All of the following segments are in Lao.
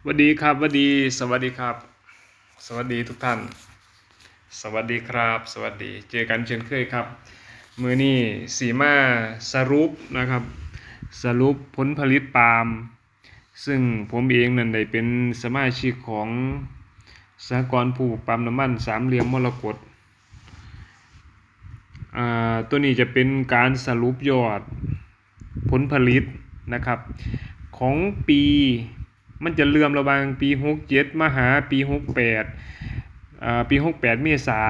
ຫວັດດີຄັບ ຫວັດດີ ສະຫວັດດີຄັບ ສະຫວັດດີທຸກທ່ານ ສະຫວັດດີຄັບ ສະຫວັດດີ ເຈີກັນເຊັ່ນເຄີຍຄັບ. ມື້ນີ້ຊິມາສະຫຼຸບນະຄັບ ສະຫຼຸບຜົນຜະລິດປາມ ຊຶ່ງຜົມເອງນັ້ນໄດ້ເປັນສະມາຊິກຂອງສະຫະກອນຜູ້ປູກປາມນ້ຳມັນສາມຫຼ່ຽມມໍລະກົດ. ອາ ໂຕນີ້ຈະເປັນການສະຫຼຸບຍອດຜົນຜະລິດນະຄັບ ຂອງປີ ມັນຈະເຫຼື້ອມລະຫວ່າງປີຫົກເຈັດມາຫາປີຫົກແປດ ອາ ປີຫົກແປດ ເມສາ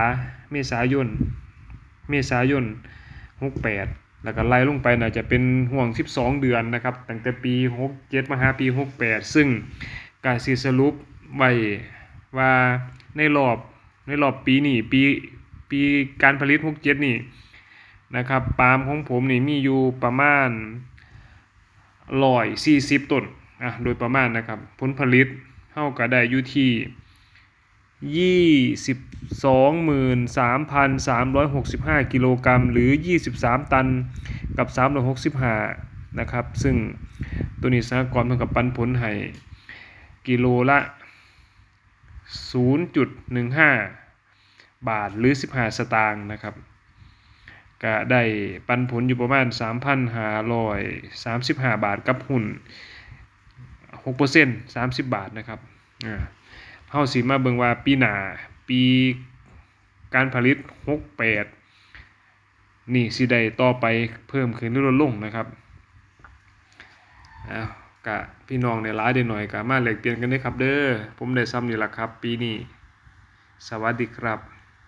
ເມສາຍົນ ເມສາຍົນຫົກແປດ ແລ້ວກໍໄລ່ລົງໄປໜ້າຈະເປັນຫ່ວງສິບສອງເດືອນນະຄັບ ຕັ້ງແຕ່ປີຫົກເຈັດມາຫາປີຫົກແປດ ຊຶ່ງກະຊິສະຫຼຸບໄວ້ວ່າໃນລອບ ໃນລອບປີນີ້ ປີ ປີການຜະລິດຫົກເຈັດນີ້ນະຄັບ ປາມຂອງຜົມນີ້ມີຢູ່ປະມານຮ້ອຍສີ່ສິບຕົ້ນ ອາ ໂດຍປະມານນະຄັບ ຜົນຜະລິດເຮົາກໍໄດ້ຢູ່ທີ່ ຊາວສອງໝື່ນສາມພັນສາມຮ້ອຍຫົກສິບຫ້າກິໂລກຣາມ ຫຼື ຊາວສາມຕັນກັບສາມຮ້ອຍຫົກສິບຫ້ານະຄັບ ຊຶ່ງໂຕນີ້ສະຫະກອນເພິ່ນກໍປັນຜົນໃຫ້ກິໂລລະສູນຈຸດໜຶ່ງຫ້າບາດ ຫຼື ສິບຫ້າສະຕາງນະຄັບ ກະໄດ້ປັນຜົນຢູ່ປະມານສາມພັນຫ້າຮ້ອຍສາມສິບຫ້າບາດ ກັບຫຸ້ນຫົກເປີເຊັນ ສາມສິບບາດນະຄັບ. ອາ ເຮົາຊິມາເບິ່ງວ່າປີໜ້າ ປີການຜະລິດຫົກແປດນີ້ຊິໄດ້ຕໍ່ໄປເພີ່ມຂຶ້ນ ຫຼື ລົດລົງນະຄັບ. ເອົາ ກະພີ່ນ້ອງໄດ້ຫຼາຍໄດ້ໜ້ອຍກະມາແລກປ່ຽນກັນເດີຄັບເດີ. ຜົມໄດ້ຊ່ຳນີ້ລະຄັບປີນີ້. ສະຫວັດດີຄັບ.